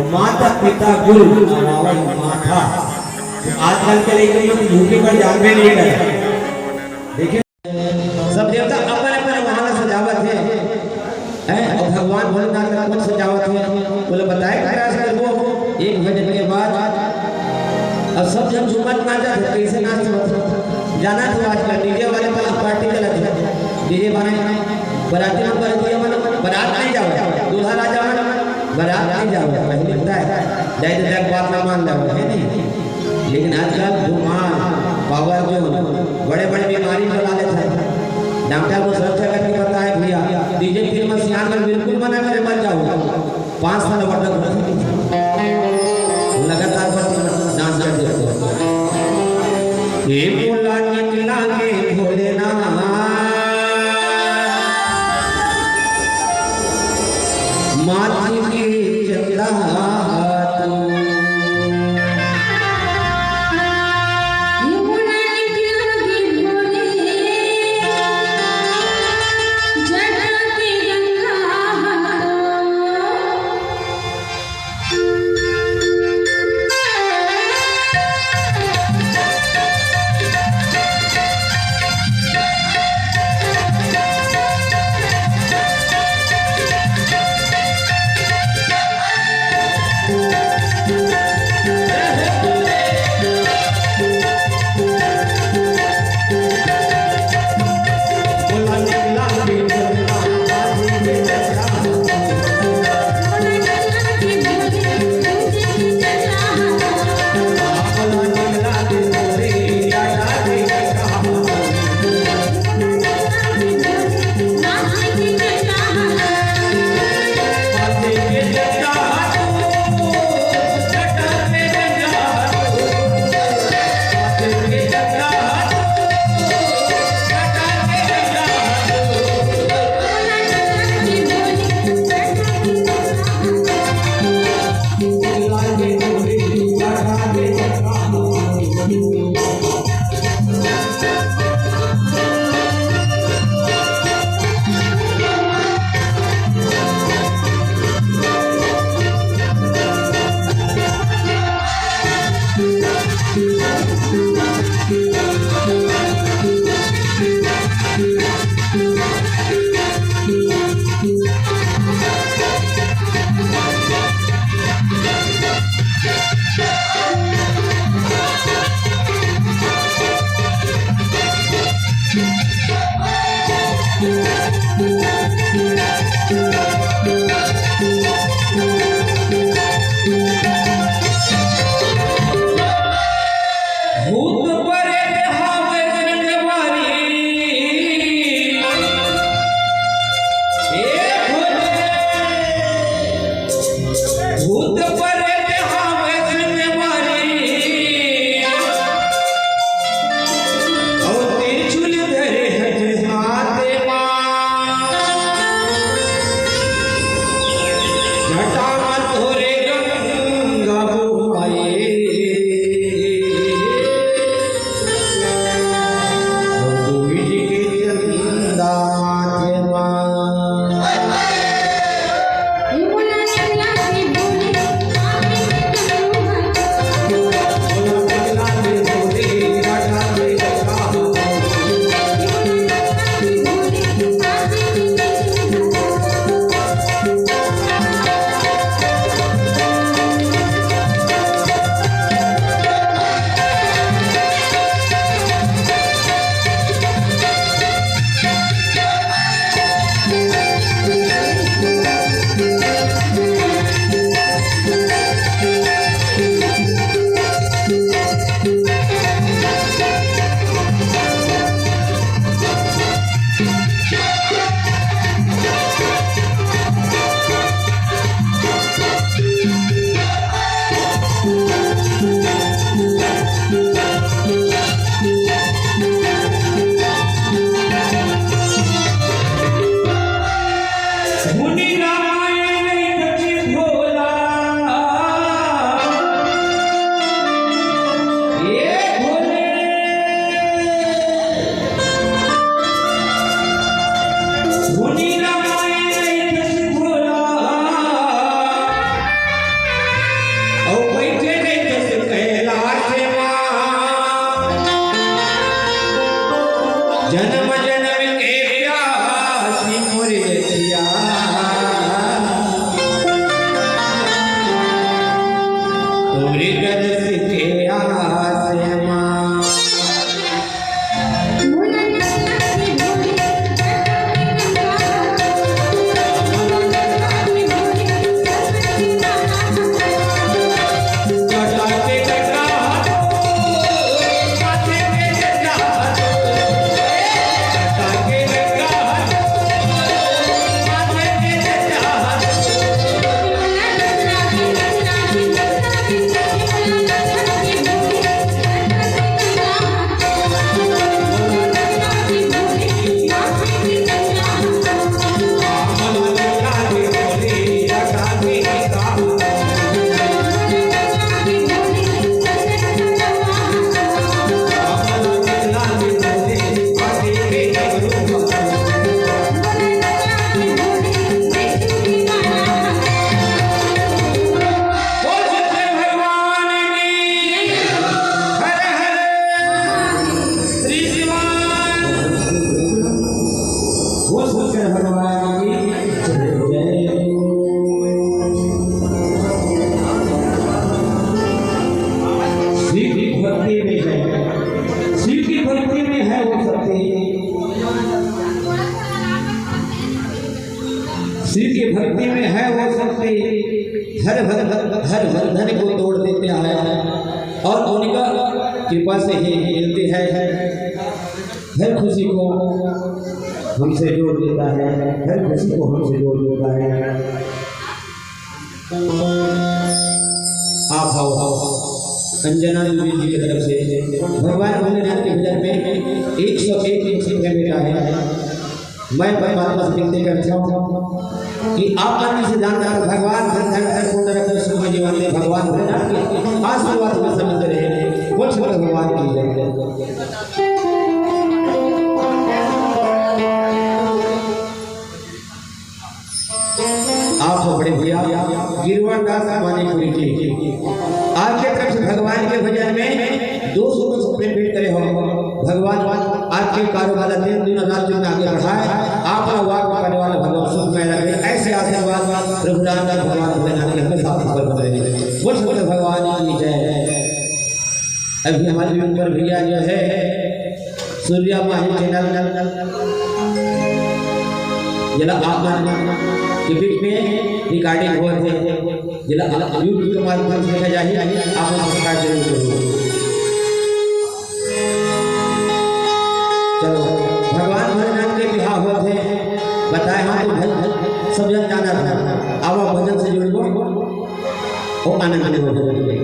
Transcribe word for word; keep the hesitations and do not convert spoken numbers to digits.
माता पिता गुरु अमावस माथा। तो आजकल के लइका मन यूपी पर जानबे नहीं करे। देखिए, सब देवता अपन अपन वहां ला सजावत हे, हैं? और भगवान भोलेनाथ ला कौन सजावत हे? बोले, बताए के प्रयास करबो। एक भजन के बाद अब सब झन झूमत नाचत हे, कैसे नाचत हे? जाना तो आजकल डीजे वाले पार्टी चलत हे, डीजे बनाए, बराती मन, बरातिया मन, बरात नहीं जावे, दूल्हा राजा मन, बरात नहीं जावे, पहले होता है, जाए तो जाके बात ना मान जावे, है नहीं? लेकिन आजकल धुआं, पावर जोन, बड़े-बड़े बीमारी फैला लेथे। डॉक्टर को सब जगह की पता है भैया, डीजे फिल्म सियान में बिल्कुल मना करे, मत जाओ। पाँच साल वर्धन लगातार बस डांस कर देते हो। हे मोला निकला के भोलेनाथ, माथे के चंदा तू। भूत परेत हावय संगवारी। ए भोले। भूत परेत हावय संगवारी। अउ त्रिशूल धरे हस हाथ मा। जटा म तोरे गंगा बोहाए। अउ दूज के चंदा माथे मा। हर हर हर बंधन को तोड़ देता है और उनका कृपा से ही मिलती है। हर खुशी को हमसे जोड़ देता है, हर खुशी को हमसे जोड़ देता है। आप आओ, अंजना दुबे जी की तरफ से भगवान भोलेनाथ के भजन में एक सौ एक इंच में बेटा है। मैं परमात्मा से विनती करता हूँ कि आप मन से जानकर भगवान धन धन धन पूर्ण रत्न सुख जीवन में भगवान भोलेनाथ के आशीर्वाद में समझ रहे। बोल शंकर भगवान की जय। आप हो बड़े भैया गिरवन दास मानिकपुरी जी, आपके तरफ से भगवान के भजन में दो सौ रुपये भेंट करे हो। भगवान आपके कारोबार दिन दिन रात दिन आगे बढ़ाए, आप वाक करने वाला भगवान सुख में रखे। ऐसे आशीर्वाद प्रभु रामदास भगवान भोलेनाथ के हमेशा ऊपर बने रहे। बोल शंकर भगवान की जय। अभी हमारे ऊपर भैया जो है सूर्या माही चैनल जेला आप मन के बीच में रिकॉर्डिंग होत हे, जेला आप YouTube के माध्यम से देखा जाही, आप मन सब्सक्राइब जरूर करो। चलो, भगवान भोलेनाथ के बिहाव होत हे, बताए हम तो भजन सब जन जाना था। अब भजन से जुड़बो, ओ आनंद लेबो भजन के।